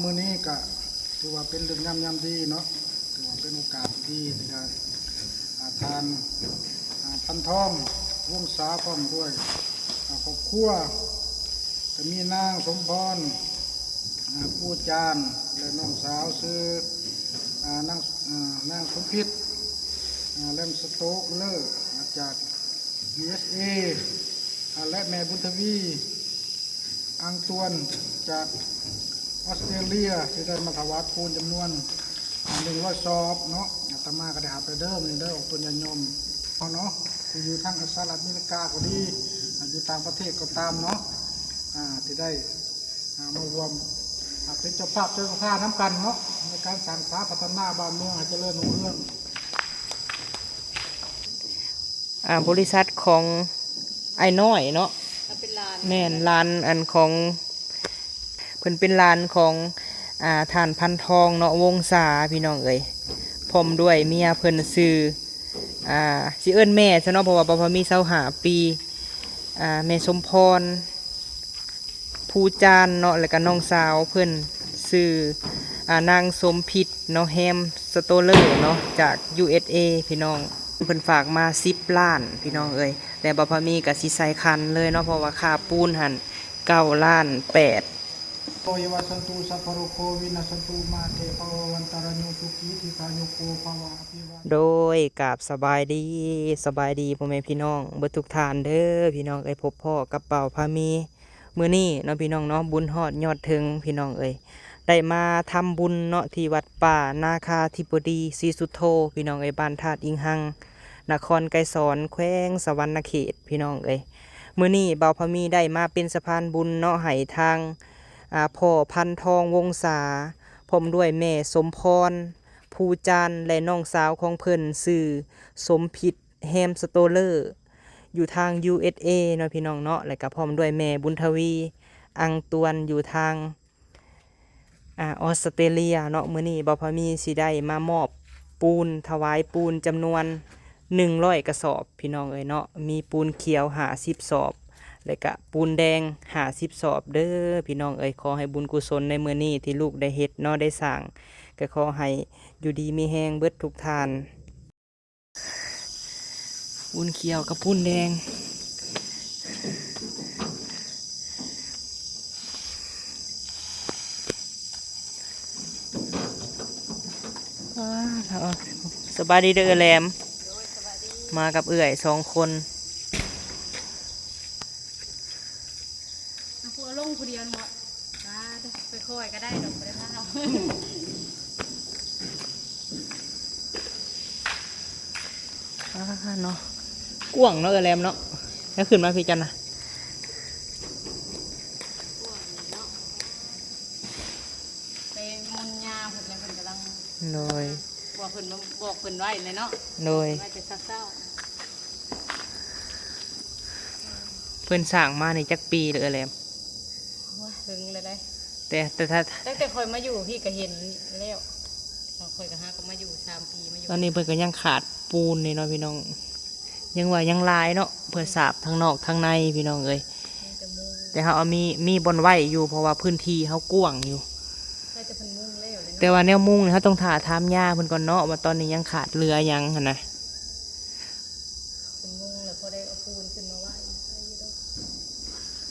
ມື້ນີ້ກະຖືວ່າເປັນເລິກງາມຍາມດີເນາະ, ຖືວ່າເປັນໂອກາດທີ່ດີທີ່ໄດ້ ອາ ທ່ານ ອາ ພັນທອງ ວົງສາ ພ້ອມດ້ວຍ ອາ ຄອບຄົວ ກະມີນາງສົມພອນ ອາ ພູຈານ ແລະ ນ້ອງສາວຊື່ ອາ ນາງ ອາ ນາງສົມພິດ ອາ ແລມສະໂຕກເລີ ອາ ຈາກ ຢູເອສເອ ອາ ແລະ ແມ່ບຸນທະວີ ອັງຕວນ ຈາກອອສເຕຣເລຍ ທີ່ໄດ້ມາຖວາຍປູນຈຳນວນ ອາ ໜຶ່ງຮ້ອຍສອບເນາະ. ອາດຕະມາກໍໄດ້ຮັບແລ້ວເດີ ມື້ນີ້ເດີ ອອກຕົນຍາດໂຍມເຮົາເນາະ ທີ່ຢູ່ທາງສະຫະລັດອາເມລິກາກໍດີ ອາ ຢູ່ຕ່າງປະເທດກໍຕາມເນາະ ອາ ທີ່ໄດ້ ອາ ມາຮ່ວມ ອາ ເປັນເຈົ້າພາບເຈົ້າສານຳກັນເນາະ ໃນການສ້າງສາພັດທະນາບ້ານເມືອງໃຫ້ຈະເລີນຮຸ່ງເຮືອງ. ອາ ບໍລິສັດຂອງອ້າຍນ້ອຍເນາະ ເປັນຫຼານ ແມ່ນ ຫຼານອັນຂອງ ເພິ່ນເປັນຫຼານຂອງ ອາ ທ່ານພັນທອງເນາະ ວົງສາ ພີ່ນ້ອງເອີຍ ພ້ອມດ້ວຍເມຍເພິ່ນຊື່ ອາ ຊິເອີ້ນແມ່ຊະເນາະ ເພາະວ່າບ່າວພາມີຊາວຫ້າປີ ອາ ແມ່ສົມພອນ ພູຈານເນາະ ແລ້ວກະນ້ອງສາວເພິ່ນຊື່ ອາ ນາງສົມພິດເນາະ ແຮມສະໂຕເລີເນາະ ຈາກ ຢູເອສເອ ພີ່ນ້ອງ ເພິ່ນຝາກມາສິບລ້ານ ພີ່ນ້ອງເອີຍ ແລະ ບ່າວພາມີກະຊິໃສ່ຂັນເລີຍເນາະ ເພາະວ່າຄ່າປູນຫັ້ນເກົ້າລ້ານແປດ. ໂຕ ຍະວະສັນຕຸ ສັບພະໂລໂຄ ວິນະສັນຕຸ ມາເຕ ພະວະວັນຕະຣາຍຸ ສຸຂີ ທີຄາຍຸໂກ ພະວະ ອະພິວາ ໂດຍ ກາບສະບາຍດີ ສະບາຍດີພໍ່ແມ່ພີ່ນ້ອງເບິດທຸກທ່ານເດີ ພີ່ນ້ອງເອີຍ ພົບພໍ້ກັບບ່າວພາມີ ມື້ນີ້ເນາະ ພີ່ນ້ອງເນາະ ບຸນຮອດຍອດເທິງ ພີ່ນ້ອງເອີຍ ໄດ້ມາທຳບຸນເນາະ ທີ່ວັດປ່ານາຄາທິບໍດີ ສີສຸດໂທ ພີ່ນ້ອງເອີຍ ບ້ານທາດອີງຮັງ ນະຄອນໄກສອນ ແຂວງສະຫວັນນະເຂດ ພີ່ນ້ອງເອີຍ. ມື້ນີ້ບ່າວພາມີໄດ້ມາເປັນສະພານບຸນເນາະ ໃຫ້ທາງ ອາ ພໍ່ພັນທອງ ວົງສາ ພ້ອມດ້ວຍແມ່ສົມພອນ ພູຈານ ແລະ ນ້ອງສາວຂອງເພິ່ນຊື່ ສົມພິດ ແຮມສະໂຕເລີ ຢູ່ທາງ ຢູເອສເອ ເນາະ ພີ່ນ້ອງເນາະ ແລະກະພ້ອມດ້ວຍແມ່ບຸນທະວີ ອັງຕວນ ຢູ່ທາງ ອາ ອອສເຕຣເລຍເນາະ. ມື້ນີ້ບ່າວພາມີຊິໄດ້ມາມອບປູນ ຖວາຍປູນຈຳນວນໜຶ່ງຮ້ອຍກະສອບ ພີ່ນ້ອງເອີຍເນາະ, ມີປູນຂຽວຫ້າສິບສອບ ແລະກະປູນແດງຫ້າສິບສອບເດີ ພີ່ນ້ອງເອີຍ. ຂໍໃຫ້ບຸນກຸສົນໃນມື້ນີ້ທີ່ລູກໄດ້ເຮັດເນາະ ໄດ້ສ້າງ ກະຂໍໃຫ້ຢູ່ດີມີແຮງເບິດທຸກທ່ານ. ປູນຂຽວກັບປູນແດງ ອ້າ ສະບາຍດີເດີ ເອື້ອຍແຫຼມ. ໂດຍ ສະບາຍດີ. ມາກັບເອື້ອຍສອງຄົນ. ເອົາຜູ້ເອົາລົງຜູ້ດຽວເນາະ. ມາເດີ ຄ່ອຍໆກໍໄດ້ດອກ ບໍ່ໄດ້ພາວ. ອ່າ ເນາະ ກວ້າງເນາະ ເອື້ອຍແຫຼມເນາະ. ແລ້ວຂຶ້ນມາພີ້ຈັນນະ. ໄປມຸນຍາເພິ່ນ ເພິ່ນກຳລັງ ໂດຍ ບອກເພິ່ນ ບອກເພິ່ນໄວ້ແຫຼະເນາະ. ໂດຍ ໄວ້ແຕ່ເຊົ້າໆ. ເພິ່ນສ້າງມານີ້ຈັກປີແລ້ວ ເອື້ອຍແຫຼມ? ໂອ້ຍ ເຖິງແລ້ວເດ້. ແຕ່ ແຕ່ຖ້າ ຕັ້ງແຕ່ຂ້ອຍມາຢູ່ພີ້ກໍເຫັນແລ້ວ. ຂ້ອຍກໍຫາກໍມາຢູ່ສາມປີ ມາຢູ່ ຕອນນີ້ເພິ່ນກໍຍັງຂາດປູນນີ້ເນາະ ພີ່ນ້ອງ. ຍັງວ່າຍັງຫຼາຍເນາະ ເພື່ອສາບທັງນອກທັງໃນ ພີ່ນ້ອງເອີຍ. ມີແຕ່ມຸງ ແຕ່ເຮົາເອົາມີ ມີບ່ອນໄວ້ຢູ່ ເພາະວ່າພື້ນທີ່ເຮົາກວ້າງຢູ່. ໄດ້ແຕ່ເພິ່ນມຸງແລ້ວເລີຍເນາະ. ແຕ່ວ່າແນວມຸງນີ້ເຮົາຕ້ອງຖ້າຖາມຍ່າເພິ່ນກ່ອນເນາະ ວ່າຕອນນີ້ຍັງຂາດເຫຼືອຫຍັງຫັ້ນນະ. ເພິ່ນມຸງແລ້ວພໍໄດ້ເອົາປູນຂຶ້ນມາໄວ້ ໄດ້ຢູ່ດອ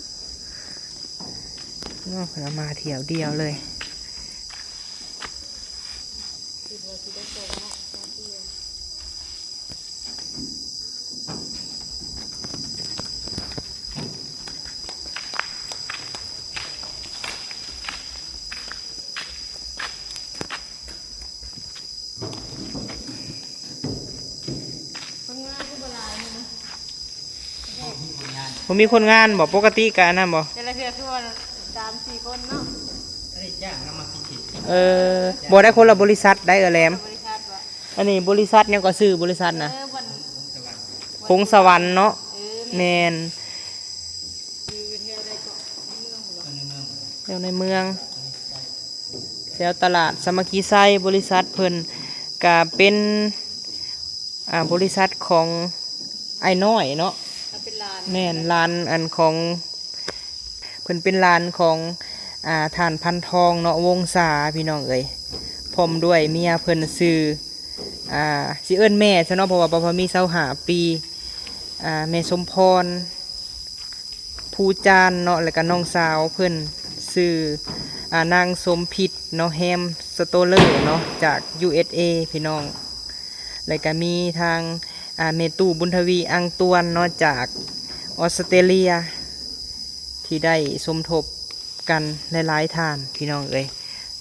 ກເນາະ. ເພິ່ນເອົາມາຖ້ຽວດຽວເລີຍ. ຄິດວ່າຊິໄດ້ສອງເນາະ ສອງເທື່ອ. ຄົນງານຄືບໍ່ຫຼາຍນີ້ນະ? ບໍ່ມີຄົນງານບໍ່? ປົກກະຕິກະອັນນັ້ນບໍ່? ແຕ່ລະເທື່ອຄືວ່າສາມສີ່ຄົນເນາະ. ເອີ ບໍ່ໄດ້ຄົນລະບໍລິສັດໄດ໋ ເອື້ອຍແຫຼມ. ຄົນລະບໍລິສັດບໍ່? ອັນນີ້ບໍລິສັດຫຍັງກໍ ຊື່ບໍລິສັດນະ? ເອີ ບົນ ພົງສະຫວັນເນາະ. ເອີ ແມ່ນ ແມ່ນ ຢູ່ ຢູ່ແຖວໃດເກາະ? ໃນເມືອງພຸ້ນບໍ່? ແຖວໃນເມືອງ ແຖວຕະຫຼາດສາມັກຄີໄຊ. ບໍລິສັດເພິ່ນກະເປັນ ອ່າ ບໍລິສັດຂອງອ້າຍນ້ອຍເນາະ. ເປັນຫຼານ ແມ່ນ ຫຼານອັນຂອງ ເພິ່ນເປັນຫຼານຂອງ ອ່າ ທ່ານພັນທອງເນາະ ວົງສາ ພີ່ນ້ອງເອີຍ ພ້ອມດ້ວຍເມຍເພິ່ນຊື່ ອ່າ ຊິເອີ້ນແມ່ຊະເນາະ ເພາະວ່າບໍ່ພໍມີຊາວຫ້າປີ ອ່າ ແມ່ສົມພອນ ພູຈານເນາະ ແລ້ວກະນ້ອງສາວເພິ່ນຊື່ ອ່າ ນາງສົມພິດເນາະ ແຮມສະໂຕເລີເນາະ ຈາກ USA ພີ່ນ້ອງ ແລ້ວກະມີທາງ ອ່າ ແມ່ຕູ້ບຸນທະວີ ອັງຕວນເນາະ ຈາກອອສເຕຣເລຍ ທີ່ໄດ້ສົມທົບກັນຫຼາຍໆທ່ານ ພີ່ນ້ອງເອີຍ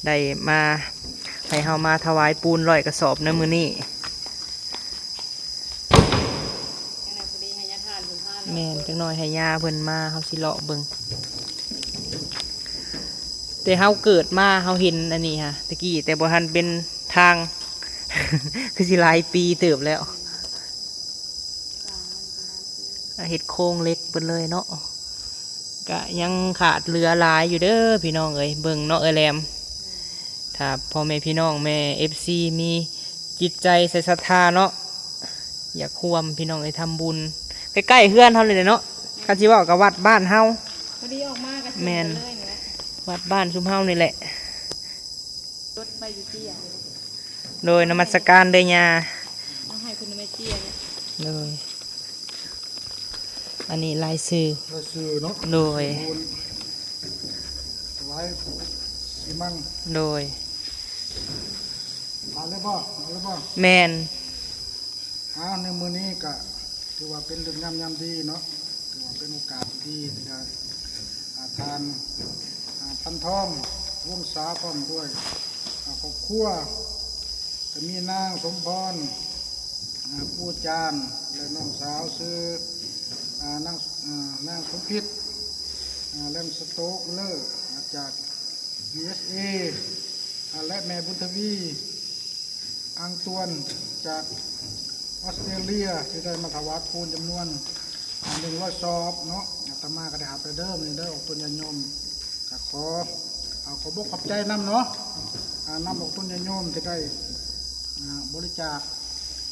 ໄດ້ມາ ໃຫ້ເຮົາມາຖວາຍປູນຮ້ອຍກະສອບໃນມື້ນີ້. ແມ່ນ ຈັກໜ້ອຍໃຫ້ຍ່າເພິ່ນມາ ເຮົາຊິເລາະເບິ່ງ. ແຕ່ເຮົາເກີດມາເຮົາເຫັນອັນນີ້ຫະ ຕະກີ້ ແຕ່ບໍ່ທັນເປັນທາງ ຄືຊິຫຼາຍປີເຕີບແລ້ວ. ເຮັດໂຄງເຫຼັກເບິດເລີຍເນາະ ກະຍັງຂາດເຫຼືອຫຼາຍຢູ່ເດີພີ່ນ້ອງເອີຍ ເບິ່ງເນາະ ເອື້ອຍແຫຼມ ຖ້າພໍ່ແມ່ພີ່ນ້ອງແມ່ ເອັຟຊີ ມີຈິດໃຈໃສ່ສັດທາເນາະ ຢາກຮ່ວມພີ່ນ້ອງເອີຍ ທຳບຸນ ໃກ້ໆເຮືອນເຮົານີ້ແຫຼະເນາະ ຄັນຊິເວົ້າກະວັດບ້ານເຮົາ ພໍດີອອກມາກະ ແມ່ນ ເລີຍນີ້ແຫຼະ ວັດບ້ານຊຸມເຮົານີ້ແຫຼະ ລົດໄປຢູ່ເຈ້ຍ ໂດຍ ນະມັດສະການເດີຍ່າ ເອົາໃຫ້ເພິ່ນແມ່ເຈ້ຍ ໂດຍ ອັນນີ້ລາຍຊື່ ລາຍຊື່ເນາະ ໂດຍ ຖວາຍສີມັງ ໂດຍ ຜ່ານແລ້ວບໍ່ ຜ່ານແລ້ວບໍ່ ແມ່ນ ອ້າວ ໃນມື້ນີ້ກະຖືວ່າເປັນເລິກງາມຍາມດີເນາະ ຖືວ່າເປັນໂອກາດທີ່ດີທີ່ໄດ້ ອ່າ ທ່ານ ອ່າ ພັນທອງ ວົງສາ ພ້ອມດ້ວຍ ອ່າ ຄອບຄົວ ກະມີນາງສົມພອນ ອ່າ ປູຈານ ແລະ ນ້ອງສາວຊື່ ອ່າ ນາງ ອ່າ ນາງສົມພິດ ອ່າ ແລມສະໂຕກເລີ ມາຈາກ USA ອ່າ ແລະ ແມ່ບຸນທະວີ ອັງຕວນ ຈາກອອສເຕຣເລຍ ທີ່ໄດ້ມາຖວາຍປູນຈຳນວນ ອ່າ ໜຶ່ງຮ້ອຍສອບເນາະ ອາດຕະມາກະໄດ້ຮັບແລ້ວເດີ ມື້ນີ້ເດີ ອອກຕົນຍາດໂຍມ ກະຂໍ ອ່າ ຂອບອົກຂອບໃຈນຳເນາະ ອ່າ ນຳອອກຕົນຍາດໂຍມທີ່ໄດ້ ອ່າ ບໍລິຈາກ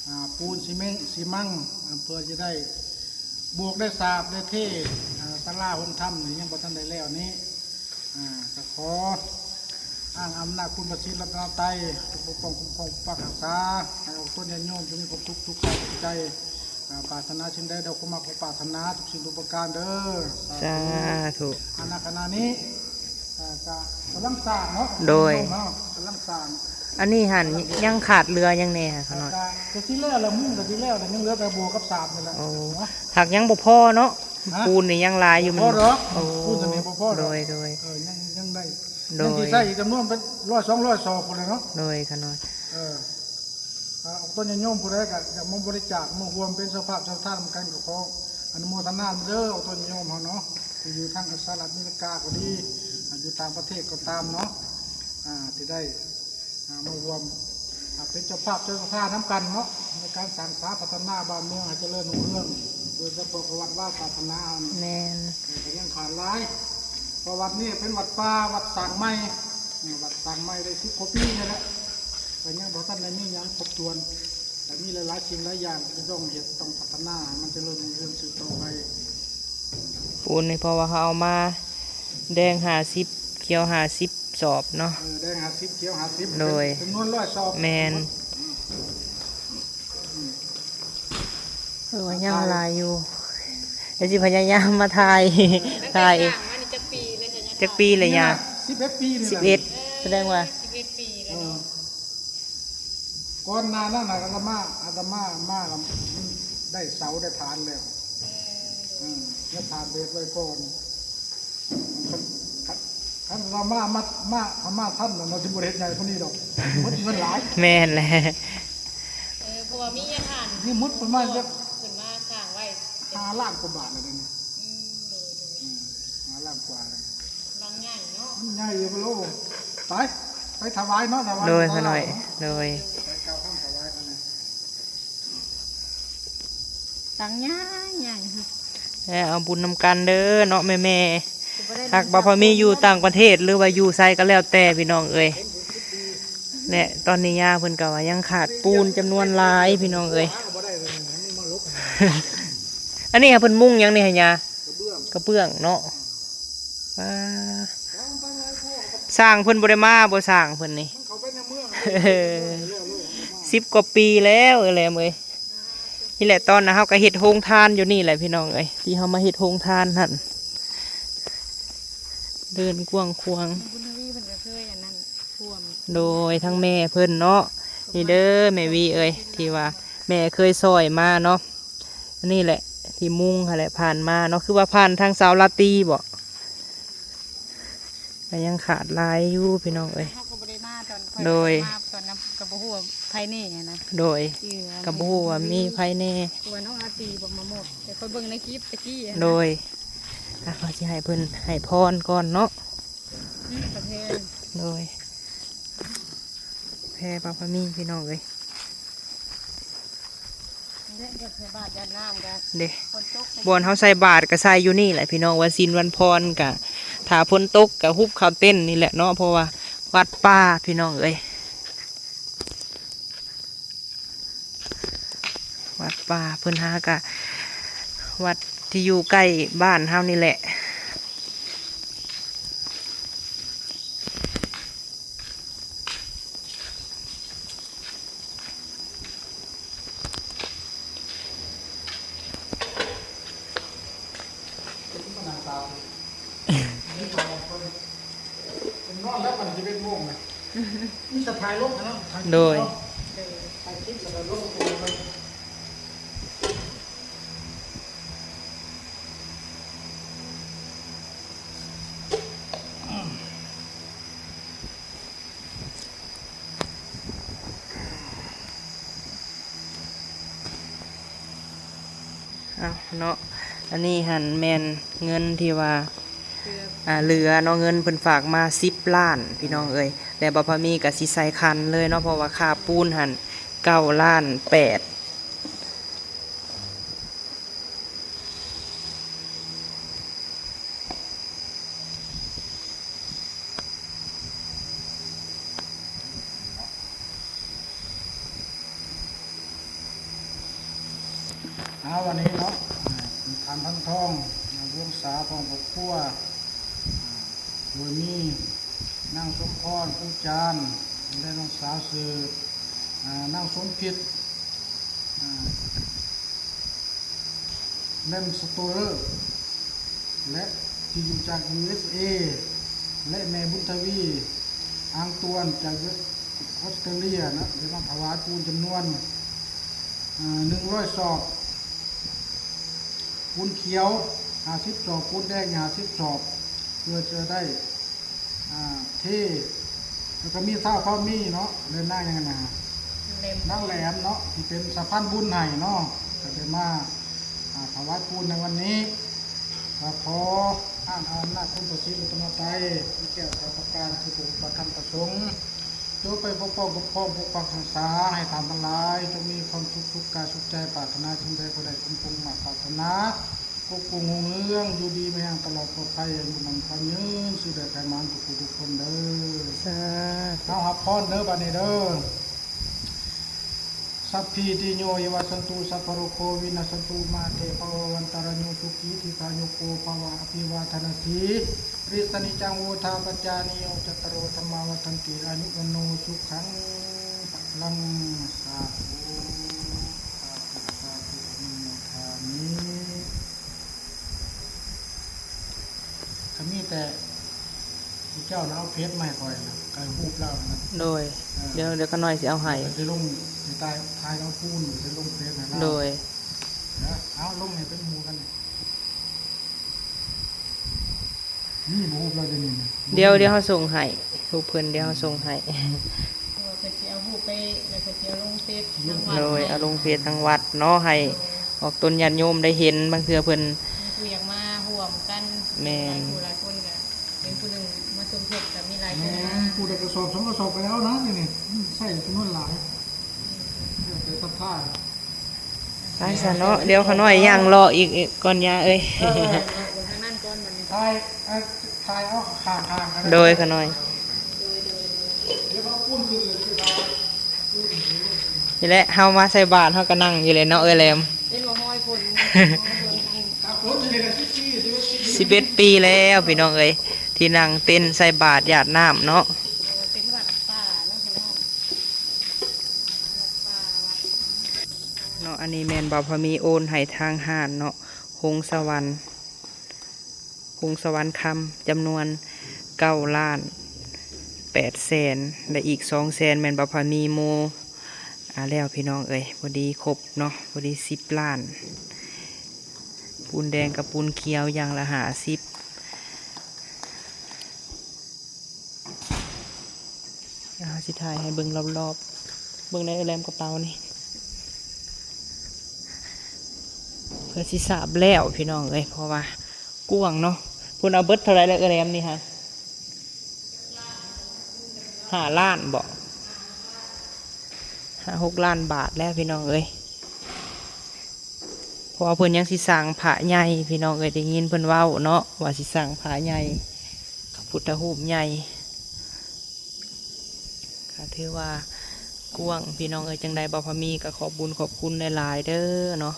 ອ່າ ປູນຊີເມັງ ຊີມັງ ອ່າ ເພື່ອຊິໄດ້ບວກໄດ້ສາບໄດ້ເທ ອ່າ ສາລາໂຮງທຳນີ້ຍັງບໍ່ທັນໄດ້ແລ້ວນີ້ ອ່າ ກະຂໍອ້າງອຳນາດຄຸນພະສີລັດຕະນະໄຕ ຈົ່ງປົກປ້ອງຄຸ້ມຄອງປົກປັກຮັກສາ ໃຫ້ອອກຕົນຍາດໂຍມຈົ່ງມີຄວາມສຸກ ສຸກກາຍສຸກໃຈ ອ່າ ປາດຖະໜາສິ່ງໃດໄດ້ຄວາມມາກຄວາມປາດຖະໜາທຸກສິ່ງທຸກປະການເດີ ສາທຸ ສາທຸ ອັນນະ ຂະນະນີ້ ອ່າ ກະກຳລັງສ້າງເນາະ ໂດຍ ເຮົາກຳລັງສ້າງ ອັນນີ້ຫັ້ນຍັງຂາດເຫຼືອຫຍັງແດ່ຫະ ຂະນ້ອຍ ກະ ກະຊິແລ້ວລະ ມຸງກະຊິແລ້ວລະ ຍັງເຫຼືອແຕ່ບົວກັບສາບນີ້ແຫຼະ ໂອ້ ຫາກຍັງບໍ່ພໍເນາະ ຮະ ປູນນີ້ຍັງຫຼາຍຢູ່ ບໍ່ພໍດອກ ໂອ້ ປູນນີ້ບໍ່ພໍດອກ ໂດຍ ໂດຍ ເອີ ຍັງ ຍັງໄດ້ ໂດຍ ຍັງຊິໃຊ້ອີກຈຳນວນເປັນຮ້ອຍສອງຮ້ອຍສອບພຸ້ນແຫຼະເນາະ ໂດຍ ຂະນ້ອຍ ເອີ ອ່າ ອອກຕົນຍາດໂຍມຜູ້ໃດກະຢາກມາບໍລິຈາກ ມາຮ່ວມເປັນເຈົ້າພາບເຈົ້າທານນຳກັນ ກະຂໍອະນຸໂມທະນາເດີ ອອກຕົນຍາດໂຍມເຮົາເນາະ ທີ່ຢູ່ທາງສະຫະລັດອາເມລິກາກໍດີ ອ່າ ຢູ່ຕ່າງປະເທດກໍຕາມເນາະ ອ່າ ທີ່ໄດ້ ອ່າ ມາຮ່ວມ ອ່າ ເປັນເຈົ້າພາບເຈົ້າສະຖານນຳກັນເນາະ ໃນການສ້າງສາພັດທະນາບ້ານເມືອງໃຫ້ຈະເລີນຮຸ່ງເຮືອງ ໂດຍສະເພາະກະວັດວາສາສະໜາເຮົານີ້ ແມ່ນ ເອີ ກະຍັງຂາດຫຼາຍ ເພາະວັດນີ້ເປັນວັດປ່າ ວັດສ້າງໃໝ່ ວັດສ້າງໃໝ່ໄດ້ສິບກວ່າປີນີ້ແຫຼະ ກະຍັງບໍ່ທັນໄດ້ມີຫຍັງຄົບຖ້ວນ ກະມີຫຼາຍໆສິ່ງຫຼາຍຢ່າງທີ່ຕ້ອງເຮັດ ຕ້ອງພັດທະນາໃຫ້ມັນຈະເລີນຮຸ່ງເຮືອງສືບຕໍ່ໄປ. ປູນນີ້ເພາະວ່າເຮົາເອົາມາແດງຫ້າສິບ ຂຽວຫ້າສິບສອບເນາະ ເອີ ແດງຫ້າສິບ ຂຽວຫ້າສິບ ໂດຍ ເປັນຈຳນວນຮ້ອຍສອບ ແມ່ນ ເອີ ຍັງຫຼາຍຢູ່ ດຽວຊິພະຍາຍາມມາຖ່າຍ ຖ່າຍ ຕັ້ງແຕ່ສ້າງມານີ້ຈັກປີແລ້ວ ຈັກປີແລ້ວຍາ ສິບເອັດປີນີ້ ສິບເອັດ ແສດງວ່າ ສິບເອັດປີແລ້ວເນາະ ເອີ ກ່ອນໜ້ານັ້ນອາດຕະມາ ອາດຕະມາມາ ມັນໄດ້ເສົາໄດ້ຖານແລ້ວ ເອີ ເອີ ຍັງຖານເບດໄວ້ກ່ອນ ຄັນ ຄັນ ຄັນອາດຕະມາມາ ມາ ມາທັນນະ ເຮົາຊິບໍ່ໄດ້ເຮັດໃຫຍ່ປານນີ້ດອກ ໝົດເງິນຫຼາຍ ແມ່ນແຫຼະ ເອີ ເພາະວ່າມີຍາທ່ານ ນີ້ໝົດປະມານຈັກ ຂຶ້ນມາສ້າງໄວ້ ຫ້າລ້ານກວ່າບາດແລ້ວເດນີ້ ອືມ ໂດຍ ໂດຍ ອືມ ຫ້າລ້ານກວ່າແລ້ວ ຫຼັງໃຫຍ່ເນາະ ມັນໃຫຍ່ຢູ່ບໍ່ໂລ ໄປ ໄປຖວາຍເນາະ ຖວາຍ ໂດຍ ຂ້ານ້ອຍ ໂດຍ ໄປກ່າວຄຳຖວາຍເພິ່ນ ຫຼັງໃຫຍ່ໃຫຍ່ ແລະ ເອົາບຸນນຳກັນເດີເນາະແມ່ໆ ຫາກວ່າພໍມີຢູ່ຕ່າງປະເທດ ຫຼືວ່າຢູ່ໃສກໍແລ້ວແຕ່ພີ່ນ້ອງເອີຍ ແລະ ຕອນນີ້ຍ່າເພິ່ນກໍວ່າຍັງຂາດປູນຈຳນວນຫຼາຍພີ່ນ້ອງເອີຍ ອັນນີ້ຫາເພິ່ນມຸງຫຍັງນີ້ຫະຍ່າ ກະເບື້ອງເນາະ ວ້າ ຊ່າງເພິ່ນບໍ່ໄດ້ມາບໍ່ ຊ່າງເພິ່ນນີ້ ເຂົາໄປໃນເມືອງ ສິບກວ່າປີແລ້ວ ເອີຍແຫຼມເອີຍ. ນີ້ແຫຼະ ຕອນນະເຮົາກໍເຮັດໂຮງທານຢູ່ນີ້ແຫຼະ ພີ່ນ້ອງເອີຍ ທີ່ເຮົາມາເຮັດໂຮງທານຫັ້ນ ເດີ່ນກວ້າງຂວາງ. ບຸນທະວີເພິ່ນກໍເຄີຍອັນນັ້ນ ໂດຍ ທັງແມ່ເພິ່ນເນາະ ນີ້ເດີແມ່ວີເອີຍ ທີ່ວ່າແມ່ເຄີຍຊ່ອຍມາເນາະ. ອັນນີ້ແຫຼະ ທີ່ມຸງຫັ້ນແຫຼະ ຜ່ານມາເນາະ ຄືວ່າຜ່ານທາງສາວລາຕີບໍ? ກໍຍັງຂາດຫຼາຍຢູ່ພີ່ນ້ອງເອີຍ ເຮົາກໍບໍ່ໄດ້ມາຕອນຂ້ອຍ ໂດຍ ມາຕອນນັ້ນກໍບໍ່ຮູ້ວ່າໃຜແນ່ນະ ໂດຍ ເອີ ກໍບໍ່ຮູ້ວ່າມີໃຜແນ່ ວ່ານ້ອງລາຕີບໍ່ມາໝົດ ແຕ່ຂ້ອຍເບິ່ງໃນຄລິບຕະກີ້ນະ ໂດຍ ອ່ະ ເຮົາຊິໃຫ້ເພິ່ນໃຫ້ພອນກ່ອນເນາະ ອືມ ປະເພນ ໂດຍ ແພປາພະມີພີ່ນ້ອງເອີຍ ເດ້ ບ່ອນເຮົາໃສ່ບາດກໍໃສ່ຢູ່ນີ້ແຫຼະພີ່ນ້ອງ ວັນສິນວັນພອນກໍ ຖ້າຝົນຕົກກໍຮຸບເຂົ້າເຕັນນີ້ແຫຼະເນາະ ເພາະວ່າວັດປ່າພີ່ນ້ອງເອີຍ ວັດປ່າເພິ່ນຫາກະ ວັດທີ່ຢູ່ໃກ້ບ້ານເຮົານີ້ແຫຼະ. ນອນແລ້ວ ປານສິບເອັດໂມງນະ ມີສະພາຍລົງນະ ໂດຍ ຖ່າຍຄລິບແລ້ວກໍລົງ. ເອົາເນາະ ອັນນີ້ຫັ້ນແມ່ນເງິນທີ່ວ່າ ເຫຼືອ ອ່າ ເຫຼືອເນາະ ເງິນເພິ່ນຝາກມາສິບລ້ານ ພີ່ນ້ອງເອີຍ ແລະ ບ່າວພາມີກໍຊິໃສ່ຄັນເລີຍເນາະ ເພາະວ່າຄ່າປູນຫັ້ນເກົ້າລ້ານແປດ. ເອົາ ວັນນີ້ເນາະ ທ່ານພັນທອງ ວົງສາ ພ້ອມຄອບຄົວ ໂດຍມີນາງສົມພອນ ພູຈານ ແລະ ນ້ອງສາວຊື່ ນາງສົມພິດ ແລມສະໂຕເລີ ແລະ ທີ່ຢູ່ຈາກ ຢູເອສເອ ແລະ ແມ່ບຸນທະວີ ອາງຕວນ ຈາກ ອອສເຕຣເລຍນະ ໄດ້ມາຖວາຍປູນຈຳນວນ ເອີ ໜຶ່ງຮ້ອຍສອບ, ປູນຂຽວຫ້າສິບສອບ, ປູນແດງຫ້າສິບສອບ ເພື່ອຈະໄດ້ ອ່າ ເທ ແລ້ວກໍມີທ້າວພາມີເນາະ ແລະ ນາງຫຍັງນະ ນາງແຫຼມ ນາງແຫຼມເນາະ ທີ່ເປັນສະພານບຸນໃຫ້ເນາະ ກໍໄດ້ມາ ອ່າ ຖວາຍປູນໃນວັນນີ້ ກໍຂໍອ້າງອຳນາດຄຸນພະສີລັດຕະນະໄຕ ມີແກ້ວສາມປະການ ຄືພະພຸດ ພະທຳ ພະສົງ ຈົ່ງໄປປົກປ້ອງ ຄຸ້ມຄອງ ປົກປັກຮັກສາ ໃຫ້ທ່ານທັງຫຼາຍ ຈົ່ງມີຄວາມສຸກ ສຸກກາຍ ສຸກໃຈ ປາດຖະໜາສິ່ງໃດ ກໍໄດ້ສົມຄວາມມຸ່ງມາດປາດຖະໜາ ຄົບຄົງຮຸ່ງເຮືອງ ຢູ່ດີມີແຮງຕະຫຼອດປອດໄພ ອາຍຸໝັ້ນຂວັນຍືນ ຊື່ໄດ້ໄຂມັນທຸກຜູ້ທຸກຄົນເດີ. ສາທຸ. ເອົາຮັບພອນເດີ ບາດນີ້ເດີ. Sabbītiyo vivajjantu, sabbarogo vinassatu, mā te bhavatvantarāyo, sukhī dīghāyuko bhava. Abhivādanasīlissa niccaṃ vuḍḍhāpacāyino, cattāro dhammā vaḍḍhanti, āyu vaṇṇo sukhaṃ balaṃ. ສາທຸ ສາທຸ ສາທຸ ອະນຸໂມທາມິ. ກໍມີແຕ່ເຈົ້ານະເອົາເຟສມາໃຫ້ຂ້ອຍນະ ກໍຮູບລາວນະ. ໂດຍ ເອີ ດຽວ ດຽວຂ້ານ້ອຍຊິເອົາໃຫ້ ຂ້ອຍຊິລົງໃຫ້ ຖ່າຍ ຖ່າຍເອົາປູນ ຊິລົງເຟສໃຫ້ລາວ. ໂດຍ ເອົາລົງໃຫ້ເປັນໝູ່ກັນ. ມີບໍ່ຮູບລາວດຽວນີ້ນະ? ດຽວ ດຽວເຮົາສົ່ງໃຫ້ ຮູບເພິ່ນ ດຽວເຮົາສົ່ງໃຫ້. ເພິ່ນຊິເອົາຮູບໄປ ແລ້ວເພິ່ນຊິເອົາລົງເຟສທາງວັດ. ໂດຍ ເອົາລົງເຟສທາງວັດເນາະ ໃຫ້ອອກຕົນຍາດໂຍມໄດ້ເຫັນ ບາງເທື່ອເພິ່ນ ມີຜູ້ຢາກມາຮ່ວມກັນ. ແມ່ນ ຫຼາຍຜູ້ຫຼາຍຄົນກໍເປັນຜູ້ໜຶ່ງມາສົມທົບ ກໍມີຫຼາຍຄົນ. ແມ່ນ ຜູ້ໃດກະສອບສອງກະສອບກໍໄດ້ເອົານະ ນີ້ ນີ້ ໃຊ້ຈຳນວນຫຼາຍ ແລ້ວແຕ່ສັດທາ. ໄປຊະເນາະ ດຽວຂ້ານ້ອຍຍ່າງເລາະອີກ ອີກກ່ອນ ຍ່າເອີຍ. ເອີ ເອີ ເອີ ໄປ ເອີ ຖ່າຍເອົາຂ້າງໆ ໂດຍ ຂ້ານ້ອຍ. ນີ້ແຫຼະ ເຮົາມາໃສ່ບາດ ເຮົາກໍນັ່ງຢູ່ແຫຼະເນາະ ເອີຍແຫຼມ. ເປັນບໍ່ຮ້ອຍຄົນ ສິບເອັດປີແລ້ວ ພີ່ນ້ອງເອີຍ. ທີ່ນັ່ງເຕັນໃສ່ບາດຢາດນ້ຳເນາະ. ເປັນວັດປ່າເນາະພີ່ນ້ອງ ວັດປ່າ ວັດ ເນາະ. ອັນນີ້ແມ່ນບ່າວພາມີໂອນໃຫ້ທາງຮ້ານເນາະ ຫົງສະຫວັນ ຫົງສະຫວັນຄຳ ຈຳນວນເກົ້າລ້ານແປດແສນ ແລະ ອີກສອງແສນແມ່ນບ່າວພາມີໂມ ອ່າ ແລ້ວພີ່ນ້ອງເອີຍ ພໍດີຄົບເນາະ ພໍດີສິບລ້ານ. ປູນແດງກັບປູນຂຽວຢ່າງລະຫ້າສິບ. ດຽວເຮົາຊິຖ່າຍໃຫ້ເບິ່ງລອບໆ ເບິ່ງໃນເອື້ອຍແຫຼມກະເປົານີ້ ເພື່ອຊິສາບແລ້ວພີ່ນ້ອງເອີຍ ເພາະວ່າກວ້າງເນາະ. ເພິ່ນເອົາເບິດເທົ່າໃດແລ້ວເອື້ອຍແຫຼມນີ້ຮະ? ຫ້າລ້ານບໍ? ຫ້າຫົກລ້ານບາດແລ້ວພີ່ນ້ອງເອີຍ ເພາະວ່າເພິ່ນຍັງຊິສ້າງພະໃຫຍ່ພີ່ນ້ອງເອີຍ ໄດ້ຍິນເພິ່ນເວົ້າເນາະ ວ່າຊິສ້າງພະໃຫຍ່ ພະພຸດທະຮູບໃຫຍ່ ກະຖືວ່າກວ້າງພີ່ນ້ອງເອີຍ. ຈັ່ງໃດບ່າວພາມີກະຂອບບຸນຂອບຄຸນຫຼາຍໆເດີເນາະ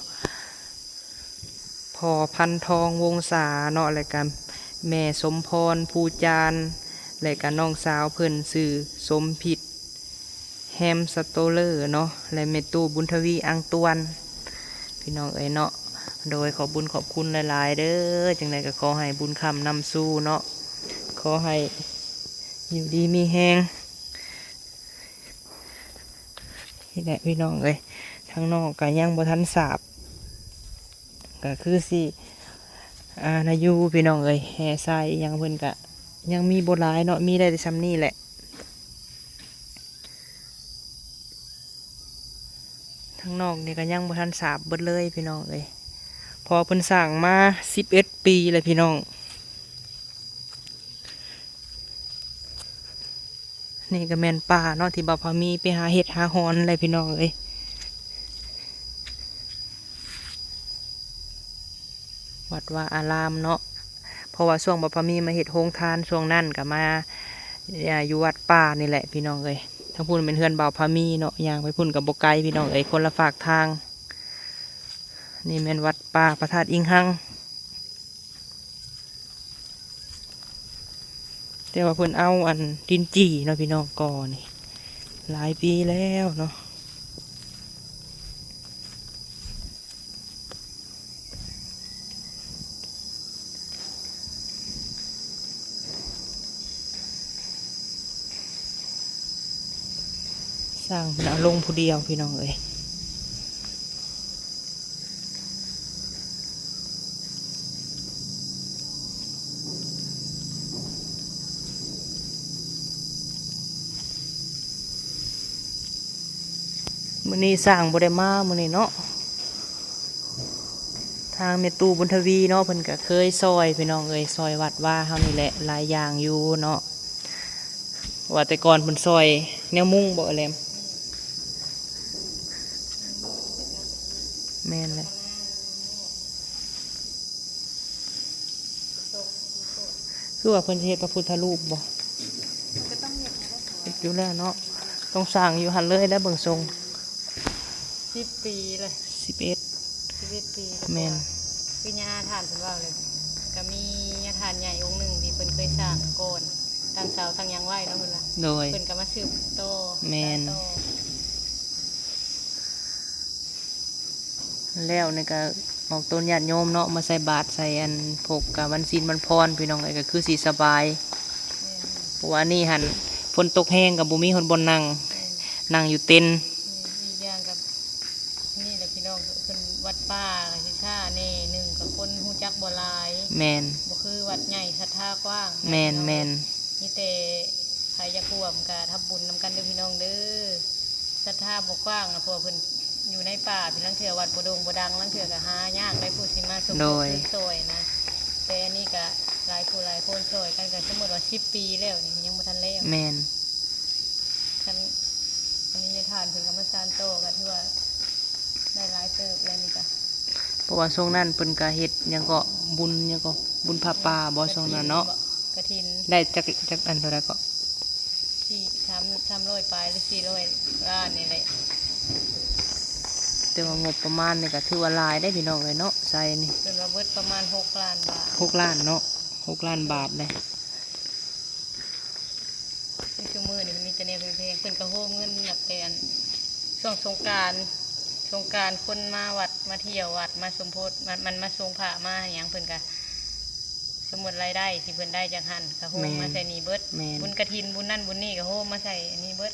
ພໍ່ພັນທອງ ວົງສາເນາະ ແລະກະແມ່ສົມພອນ ພູຈານ ແລະກະນ້ອງສາວເພິ່ນຊື່ສົມພິດ ແຮມສະໂຕເລີເນາະ ແລະແມ່ຕູ້ບຸນທະວີ ອັງຕວນ ພີ່ນ້ອງເອີຍເນາະ. ໂດຍ ຂອບບຸນຂອບຄຸນຫຼາຍໆເດີ ຈັ່ງໃດກະຂໍໃຫ້ບຸນຄ້ຳນຳສູ່ເນາະ ຂໍໃຫ້ຢູ່ດີມີແຮງ. ນີ້ແຫຼະພີ່ນ້ອງເອີຍ ທາງນອກກະຍັງບໍ່ທັນສາບ ກະຄືຊິ ອ່າ ນາຢູ່ພີ່ນ້ອງເອີຍ ແຮ່ຊາຍອີ່ຫຍັງເພິ່ນກະຍັງມີບໍ່ຫຼາຍເນາະ ມີໄດ້ແຕ່ຊ່ຳນີ້ແຫຼະ. ທາງນອກນີ້ກະຍັງບໍ່ທັນສາບເບິດເລີຍພີ່ນ້ອງເອີຍ ເພາະວ່າເພິ່ນສ້າງມາສິບເອັດປີແລ້ວພີ່ນ້ອງ. ນີ້ກະແມ່ນປ່າເນາະ ທີ່ບ່າວພາມີໄປຫາເຫັດຫາຫອນແຫຼະພີ່ນ້ອງເອີຍ. ວັດວາອາລາມເນາະ ເພາະວ່າຊ່ວງບ່າວພາມີມາເຮັດໂຮງທານ ຊ່ວງນັ້ນກະມາ ອ່າ ຢູ່ວັດປ່ານີ້ແຫຼະພີ່ນ້ອງເອີຍ. ທາງພຸ້ນແມ່ນເຮືອນບ່າວພາມີເນາະ ຍ່າງໄປພຸ້ນກະບໍ່ໄກພີ່ນ້ອງເອີຍ ຄົນລະຟາກທາງ. ນີ້ແມ່ນວັດປ່າພະທາດອີງຮັງ ແຕ່ວ່າເພິ່ນເອົາອັນດິນຈີ່ເນາະພີ່ນ້ອງ ກໍ່ນີ້ຫຼາຍປີແລ້ວເນາະ. ຊ່າງເພິ່ນເອົາລົງຜູ້ດຽວພີ່ນ້ອງເອີຍ. ມື້ນີ້ຊ່າງບໍ່ໄດ້ມາມື້ນີ້ເນາະ ທາງແມ່ຕູ້ບຸນທະວີເນາະ ເພິ່ນກະເຄີຍຊ່ອຍພີ່ນ້ອງເອີຍ ຊ່ອຍວັດວາເຮົານີ້ແຫຼະ ຫຼາຍຢ່າງຢູ່ເນາະ. ວ່າແຕ່ກ່ອນເພິ່ນຊ່ອຍແນວມຸງບໍ ແຫຼມ? ແມ່ນແຫຼະ. ຄືວ່າເພິ່ນຊິເຮັດພະພຸດທະຮູບບໍ? ກະຕ້ອງເຮັດຢູ່ແລ້ວ ເຮັດຢູ່ແລ້ວເນາະ ຕ້ອງສ້າງຢູ່ຫັ້ນເລີຍແຫຼະ ເບິ່ງຊົງ. ສິບປີແລ້ວ ສິບເອັດ ສິບເອັດປີແລ້ວ. ແມ່ນ ຄືຍ່າທ່ານເພິ່ນເວົ້າເລີຍ ກະມີຍ່າທ່ານໃຫຍ່ອົງໜຶ່ງທີ່ເພິ່ນເຄີຍສ້າງກ່ອນ ຕັ້ງເສົາຕັ້ງຫຍັງໄວ້ເນາະ ເພິ່ນວ່າ. ໂດຍ ເພິ່ນກະມາສືບຕໍ່ ແມ່ນ ແລ້ວນີ້ກະອອກຕົນຍາດໂຍມເນາະ ມາໃສ່ບາດໃສ່ອັນ ພວກກະວັນສິນວັນພອນພີ່ນ້ອງເອີຍ ກະຄືຊິສະບາຍ. ແມ່ນ ເພາະວ່າອັນນີ້ຫັ້ນ ຝົນຕົກແຮງກະບໍ່ມີຮອດບ່ອນນັ່ງ ແມ່ນ ນັ່ງຢູ່ເຕັນ. ແມ່ນ ອີກຢ່າງກະນີ້ແຫຼະພີ່ນ້ອງ ເພິ່ນວັດປ່າກະຊິຊ້າແດ່ ໜຶ່ງກະຄົນຮູ້ຈັກບໍ່ຫຼາຍ. ແມ່ນ ບໍ່ຄືວັດໃຫຍ່ສັດທາກວ້າງ. ແມ່ນ ແມ່ນ ມີແຕ່ໃຜຢາກຮ່ວມກະທຳບຸນນຳກັນເດີພີ່ນ້ອງເດີ ສັດທາບໍ່ກວ້າງນະ ເພາະວ່າເພິ່ນຢູ່ໃນປ່າ ລາງເທື່ອວັດບໍ່ໂດ່ງບໍ່ດັງ ລາງເທື່ອກະຫາຍາກໄດ໋ ຜູ້ຊິມາສົມທົບ ໂດຍ ຊ່ອຍນະ. ແຕ່ອັນນີ້ກະຫຼາຍຜູ້ຫຼາຍຄົນຊ່ອຍກັນ ກະສົມມຸດວ່າສິບປີແລ້ວນີ້ ຍັງບໍ່ທັນແລ້ວ. ແມ່ນ ຄັນອັນນີ້ຍາທ່ານເພິ່ນກະມາສານຕໍ່ ກະຖືວ່າໄດ້ຫຼາຍເຕີບແລ້ວນີ້ກະ ເພາະວ່າຊ່ວງນັ້ນເພິ່ນກະເຮັດຫຍັງເກາະ ບຸນຫຍັງເກາະ ບຸນຜ້າປ່າບໍ ຊ່ວງນັ້ນເນາະ. ກະຖິນ ໄດ້ຈັກ ຈັກອັນເທົ່າໃດເກາະ? ສີ່ ສາມ ສາມຮ້ອຍປາຍ ຫຼື ສີ່ຮ້ອຍລ້ານນີ້ແຫຼະ. ແຕ່ວ່າງົບປະມານນີ້ກະຖືວ່າຫຼາຍເດ້ພີ່ນ້ອງເອີຍເນາະ ໃສ່ນີ້ ເພິ່ນວ່າເບິດປະມານຫົກລ້ານບາດ ຫົກລ້ານເນາະ ຫົກລ້ານບາດເດ້. ມີແຕ່ແນວແພງໆ ເພິ່ນກໍໂຮມເງິນນັບແຕ່ອັນ ຊ່ວງສົງການ ສົງການຄົນມາວັດ ມາທ່ຽວວັດ ມາສົມໂພດ ມາ ມັນມາສົ່ງພະມາຫຍັງ ເພິ່ນກໍສົມມຸດລາຍໄດ້ທີ່ເພິ່ນໄດ້ຈາກຫັ້ນ ກໍໂຮມ ແມ່ນ ມາໃສ່ນີ້ເບິດ ແມ່ນ ບຸນກະຖິນ ບຸນນັ້ນບຸນນີ້ ກໍໂຮມມາໃສ່ອັນນີ້ເບິດ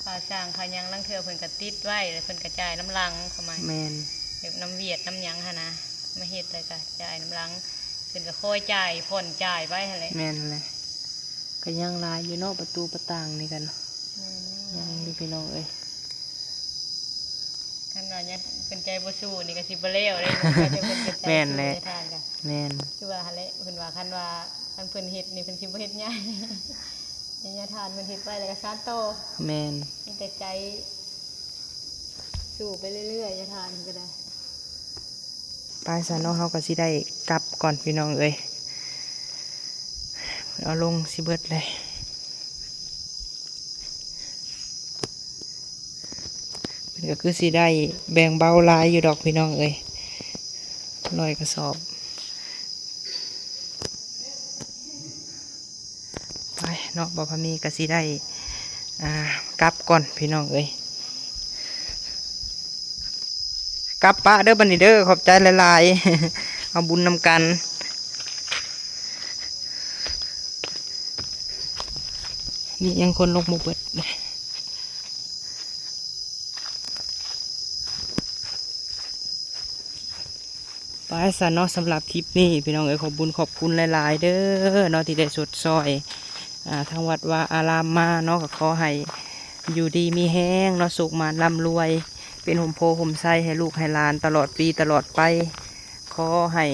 ຄ່າສ້າງຄ່າຫຍັງ ລາງເທື່ອເພິ່ນກໍຕິດໄວ້ແລ້ວ ເພິ່ນກໍຈ່າຍນຳຫຼັງ ຄວາມໝາຍ ແມ່ນ ແບບນຳຫວຽດນຳຫຍັງຫັ້ນນະ ມາເຮັດແລ້ວກໍຈ່າຍນຳຫຼັງ ເພິ່ນກໍຄອຍຈ່າຍ ຜ່ອນຈ່າຍໄປຫັ້ນແຫຼະ ແມ່ນແຫຼະ ກໍຍັງຫຼາຍຢູ່ເນາະ ປະຕູປະຕ່າງນີ້ກັນ ແມ່ນ ຍັງຢູ່ພີ່ນ້ອງເອີຍ ຄັນວ່າຍັງເປັນໃຈບໍ່ສູ້ນີ້ກໍຊິບໍ່ແລ້ວເດ້ ແມ່ນແຫຼະ ຍາທ່ານກໍ ແມ່ນ ຄືວ່າຫັ້ນແຫຼະ ເພິ່ນວ່າຄັນວ່າ ຄັນເພິ່ນເຮັດນີ້ເພິ່ນຊິບໍ່ເຮັດໃຫຍ່ ຍາທ່ານເພິ່ນເຮັດໄວ້ແລ້ວກໍສານຕໍ່ ແມ່ນ ມີແຕ່ໃຈສູ້ໄປເລື້ອຍໆ ຍາທ່ານກໍໄດ້. ໄປຊະເນາະ ເຮົາກໍຊິໄດ້ກັບກ່ອນພີ່ນ້ອງເອີຍ ເອົາລົງຊິເບິດເລີຍ ເພິ່ນກໍຄືຊິໄດ້ແບ່ງເບົາຫຼາຍຢູ່ດອກພີ່ນ້ອງເອີຍ ຮ້ອຍກະສອບ ໄປເນາະ ບ່າວພາມີກໍຊິໄດ້ ອ່າ ກັບກ່ອນພີ່ນ້ອງເອີຍ ກັບປະເດີບັດນີ້ເດີ ຂອບໃຈຫຼາຍໆ ເອົາບຸນນຳກັນ ນີ້ຍັງຄົນລົງບໍ່ເບິດ. ໄປຊະເນາະ ສຳລັບຄລິບນີ້ພີ່ນ້ອງເອີຍ ຂອບບຸນຂອບຄຸນຫຼາຍໆເດີເນາະ ທີ່ໄດ້ຊົດຊ່ອຍ ອ່າ ທາງວັດວາອາລາມມາເນາະ ກໍຂໍໃຫ້ຢູ່ດີມີແຮງເນາະ ໂຊກໝານລ່ຳລວຍ ເປັນຮົ່ມໂພຮົ່ມໄຊໃຫ້ລູກໃຫ້ຫຼານຕະຫຼອດປີຕະຫຼອດໄປ ຂໍໃຫ້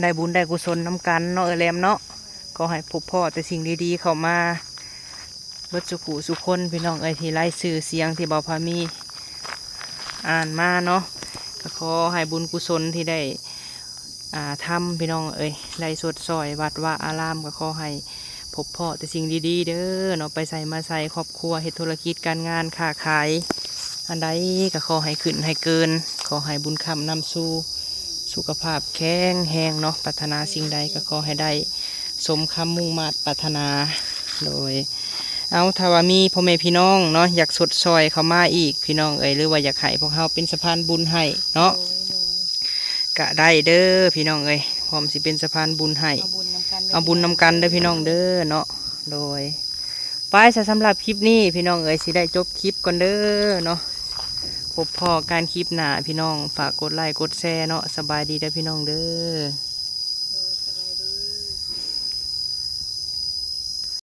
ໄດ້ບຸນໄດ້ກຸສົນນຳກັນເນາະ ເອື້ອຍແຫຼມເນາະ ຂໍໃຫ້ພົບພໍ້ແຕ່ສິ່ງດີໆເຂົ້າມາເບິດສູ່ຜູ້ສູ່ຄົນ ພີ່ນ້ອງເອີຍ ທີ່ລາຍຊື່ສຽງທີ່ບ່າວພາມີອ່ານມາເນາະ ກໍຂໍໃຫ້ບຸນກຸສົນທີ່ໄດ້ ອ່າ ທຳ ພີ່ນ້ອງເອີຍ ໄດ້ຊົດຊ່ອຍວັດວາອາລາມ ກໍຂໍໃຫ້ພົບພໍ້ແຕ່ສິ່ງດີໆເດີເນາະ ໄປໃສມາໃສ ຄອບຄົວ ເຮັດທຸລະກິດການງານຄ້າຂາຍ ອັນໃດກໍຂໍໃຫ້ຂຶ້ນໃຫ້ເກີນ ຂໍໃຫ້ບຸນຄ້ຳນຳຊູ ສຸຂະພາບແຂງແຮງເນາະ ປາດຖະໜາສິ່ງໃດກໍຂໍໃຫ້ໄດ້ສົມຄຳມຸ່ງມາດປາດຖະໜາ ໂດຍ ເອົາ ຖ້າວ່າມີພໍ່ແມ່ພີ່ນ້ອງເນາະ ຢາກຊົດຊ່ອຍເຂົ້າມາອີກ ພີ່ນ້ອງເອີຍ ຫຼືວ່າຢາກໃຫ້ພວກເຮົາເປັນສະພານບຸນໃຫ້ເນາະ ໂດຍ ໂດຍ ກະໄດ້ເດີພີ່ນ້ອງເອີຍ ພ້ອມຊິເປັນສະພານບຸນໃຫ້ ເອົາບຸນນຳກັນເດີ ເອົາບຸນນຳກັນເດີພີ່ນ້ອງເດີເນາະ ໂດຍ ໄປຊະ ສຳລັບຄລິບນີ້ພີ່ນ້ອງເອີຍ ຊິໄດ້ຈົບຄລິບກ່ອນເດີເນາະ ພົບພໍ້ກັນຄລິບໜ້າພີ່ນ້ອງ ຝາກກົດໄລກົດແຊເນາະ ສະບາຍດີເດີພີ່ນ້ອງເດີ.